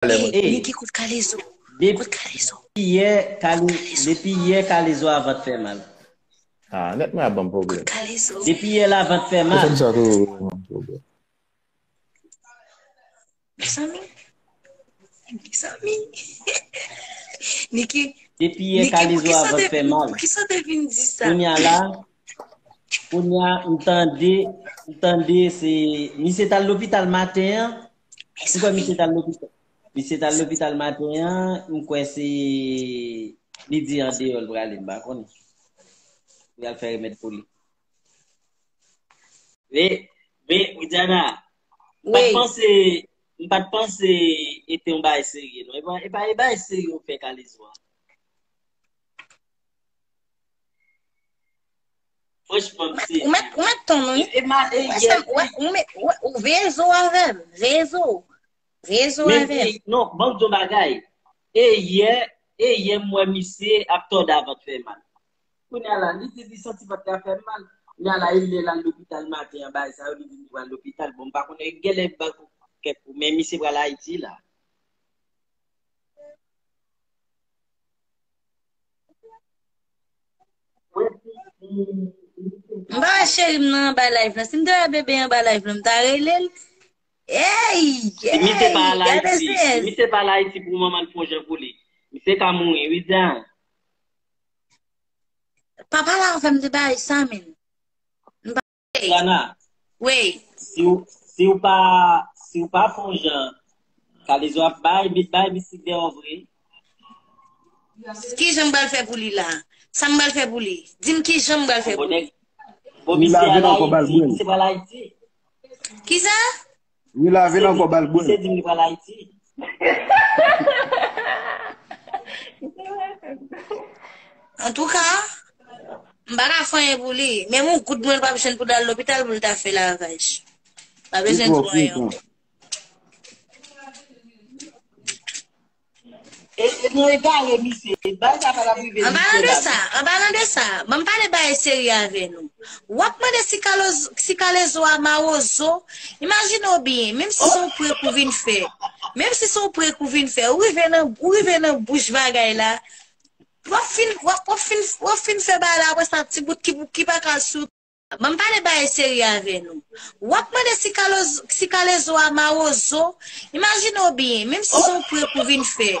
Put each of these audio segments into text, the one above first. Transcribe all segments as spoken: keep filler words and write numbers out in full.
Talè, mwen. Ey, Niki, kout Kalezo. Kout Kalezo. Depi yè, Kale, depi yè Kalezo a vant fè mal. Ah, nèt mwen ap ban m pwoblèm. Kalezo. Depi yè la vant fè mal. Konsa tou, ban m pwoblèm. Mezanmi. Mezanmi. Niki. Depi yè Kalezo a vant fè mal. Poukisa w te vin di sa? Kounye a la, kounye a, m tande, m tande se, misye t al lopital maten an. M kwè misye t al lopital. Misye t al lopital maten an, m kwè se, li di andeyò l prale, m pa konnen. Pou y al fè remèd pou li. Men, men, Widiana, m pa t panse, m pa t panse e te yon bagay serye, non. E pa, e pa, e bagay serye ou fè Kalezo a. Franchman, misye. Ou mèt, ou mèt tann, wi. E, e ma, e, Ou mèt, ou mèt, ou mèt, ou veye zo avè m. Veye zo. Veye zo Men, avè m. E, non, ban m di yon bagay. E yè, e yè m wè misye ap tòde a vant fè mal. Kounye a la, li di li santi vant la fè mal. Kounye a la, e lè l al lopital maten an, bagay sa yo, li di li pral lopital. Bon, m pa konnen, genlè m ba kèk kou, men misye pral Ayiti la. M pa wè cheri m nan anba live lan. Si m te wè bebe anba live lan, m ta rele l. Ey! Si misye pa al Ey! Gade Ayiti, si zen. Misye pa al Ayiti pou manman l fè yon jan pou li, misye ka mouri, wi, dan. Pa pale avè m de bagay sa, men. Lana, Wi. Si w, si w pa, si w pa fè yon jan, Kalezo ap bay, bay mistik dèyè w vre. Ki jan m pral fè pou li la? Sa m pral fè pou li? Di m ki jan m pral fè pou li? Bon, misye al Ayiti, misye pral Ayiti. Ki sa? Wi, lave nan kò bal bwen. Misye di m li pral Ayiti. Antouka, m pa ka fè anyen pou li. Menm yon goud mwen l p ap jwenn pou l al lopital pou l ta fè lavaj. Pa bezwen di mwen yon. E, e nou egare misye. Bagay sa pa t ap rive. An palan de sa, an palan de sa, ban m pale bagay serye avè nou. W ap mande si Kalezo, si Kalezo a mawozo. Imajine w byen, menm si se yon prank ou vin fè. Menm si se yon prank ou vin fè, ou rive nan, ou rive nan bouch bagay la. W ap fin, w ap, w ap fin, w ap fin fè bagay la, apre sa, ti bout ki, ki pa ka sou. Ban m pale bagay serye avè nou. W ap mande si Kalezo, si Kalezo a mawozo. Imajine w byen, menm si se yon prank ou vin fè.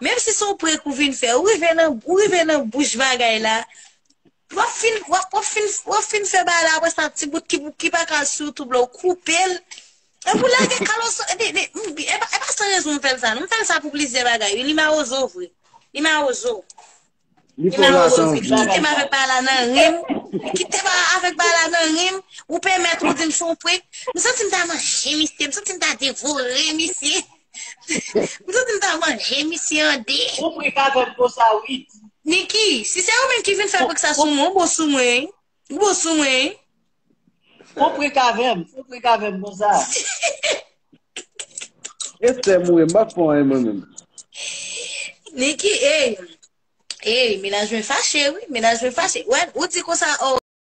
Menm si se yon prank ou vin fè, ou rive nan, ou rive nan bouch bagay la. W ap fin, w ap, w ap fin, w ap fin fè bagay la, apre sa, ti bout ki, ki pa ka sou tou blo, ou koupe l. Epi w lage Kalezo, epi, epi, e pa, e pa san rezon m fè l sa, non. M fè l sa pou plizyè bagay, wi, li mawozo vre. Li mawozo. Li fè w lajan anpil. Kite m avèk bagay la nan ren m. Kite m avèk bagay la nan ren m. Ou pèmèt ou di m se yon prank. M santi m ta manje misye. M santi m ta devore misye. M santi m ta manje misye an de. Ou prank avè m konsa, wi. Niki, si se ou menm ki vin fè prank sa sou mwen, ou bon sou mwen. Ou bon sou mwen. Ou prank avè m. Ou prank avè m konsa. Estè mouri, m pa fè anyen mwen menm. Niki, ey. Ey, mennaj mwen fache, wi. Mennaj mwen fache. Wè, ou di konsa, oh,